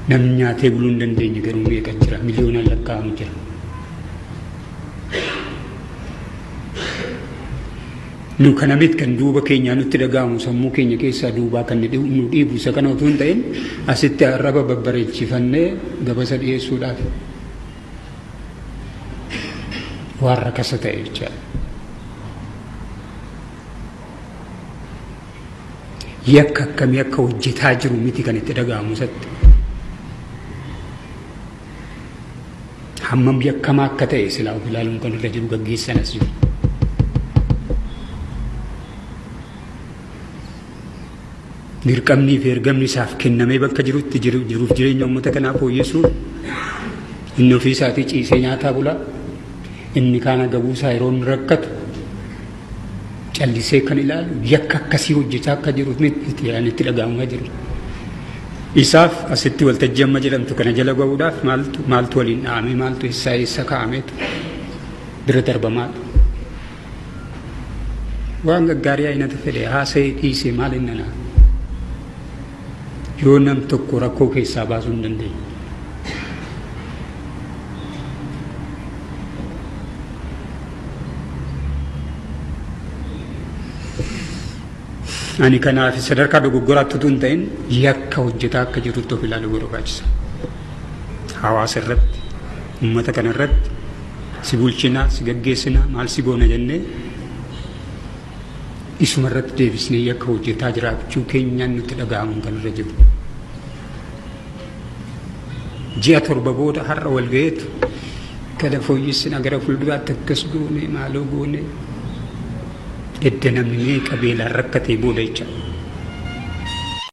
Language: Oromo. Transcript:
Namni nyaatee buluu hin dandeenye garuu meeqa jira? Miliyoonaan lakkaa'amu jira. Nu kana miti kan duuba keenyaa nutti dhaga'amu, sammuu keenya keessaa duubaa kan nu dhiibu isa kana utuu hin ta'in, asitti arraba babbareechifannee gabasa dhiyeessuudhaaf waan rakasa ta'e jechaadha. Yakka akkamii akka hojjetaa jiru miti kan itti dhaga'amu isatti. Hammam yakkamaa akka ta'e silaa of ilaaluun kan irra jiru gaggeessan as jiru. Dirqamnii fi ergamni isaaf kennamee bakka jirutti jiruuf jireenya uummata kanaa fooyyessuuf, inni ofii isaatii ciisee nyaataa bulaa, inni kaan agabuu isaa yeroo inni rakkatu callisee kan ilaalu, yakka akkasii hojjechaa akka jiru miti itti dhaga'amaa jiru. Isaaf asitti waltajjii amma jedhamtu kana jala ga'uudhaaf maaltu maaltu waliin dha'ame, maaltu eessaa eessa kaa'ameetu bira darbamaadha. Waan gaggaarii aynata fedhe haasa'ee dhiisee maal inni naa yoo nam tokko rakkoo keessaa baasuu hin dandeenye. Ani kanaaf sadarkaa dogoggoraatti utuu hin ta'in yakka hojjetaa akka jirutti of ilaaluu barbaachisa. Hawaasa irratti, uummata kana irratti si bulchinaa, si gaggeessinaa, maal si goona jennee isuma irratti deebisnee yakka hojjetaa jiraachuu keenyaan nutti dhaga'amuun kan irra jiru. Ji'a 7 booda har'a wal ga'eetu kana fooyyessina, gara fuulduraatti akkas goone, maaloo goone, edda namni meeqa beelaan rakkatee booda jecha.